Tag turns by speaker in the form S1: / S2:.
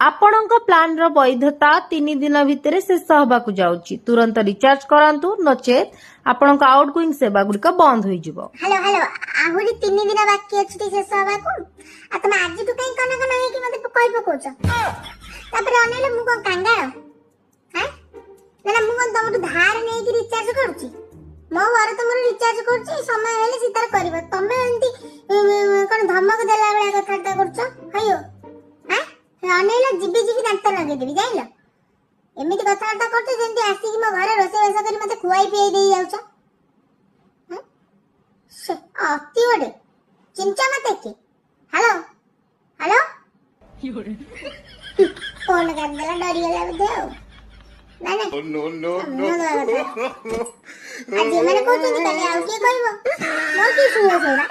S1: ଆପଣଙ୍କ ପ୍ଲାନର ବୈଧତା 3 ଦିନ ଭିତରେ ଶେଷ ହେବାକୁ ଯାଉଛି। ତୁରନ୍ତ ରିଚାର୍ଜ କରାନ୍ତୁ, ନଚେତ୍ ଆପଣଙ୍କ ଆଉଟଗୋଇଂ ସେବା ଗୁଡ଼ିକ ବନ୍ଦ ହୋଇଯିବ।
S2: ହ୍ୟାଲୋ, ହ୍ୟାଲୋ, ଆହୁରି 3 ଦିନ ବାକି ଅଛି ଟି ଶେଷ ହବାକୁ? ଆଉ ତମେ ଆଜିଠୁ କାହିଁ କନ କନ ହେଇକି ମତେ କହି ପକଉଛ? ତାପରେ ଅନେଇଲ, ମୁଁ କଣ କାଙ୍ଗାଳ? ହାଁ, ନା ନା, ମୁଁ କଣ ତମଠୁ ଧାର ନେଇକି ରିଚାର୍ଜ କରୁଛି? ମୋ ଘରେ ତ ମୋର ରିଚାର୍ଜ କରୁଛି, ସମୟ ହେଲେ ସେ ତାର କରିବ। ତମେ ଏମିତି କଣ ଧମକ ଦେଲା ଭଳିଆ କଥାବାର୍ତ୍ତା କରୁଛ? ହଇଓ, ହାଁ, ଅନେଇଲ, ଯିବି ଯିବି ଦାନ୍ତ ଲଗେଇଦେବି, ଜାଣିଲ? ଏମିତି କଥାବାର୍ତ୍ତା କରୁଛ ଯେମିତି ଆସିକି ମୋ ଘରେ ରୋଷେଇବାସ କରି ମତେ ଖୁଆଇ ପିଆଇ ଦେଇ ଯାଉଛ। ହାଁ? ସେ ଅତି ଗୋଟେ ଚିନ୍ତା ମତେ କି? ହ୍ୟାଲୋ, ହ୍ୟାଲୋ, ଫୋନ କାଟିଦେଲା, ଡରିଗଲା ବୋଧେ। ଆଉ ନା ନା।
S3: No, no, no.
S2: ମୁହଁ ଦବା କଥା। ଆଜି ଏମାନେ କହୁଛନ୍ତି, କାଲି ଆଉ କିଏ କହିବ? ମୋର କିଏ ଶୁଣିବ ସେଗୁଡ଼ା?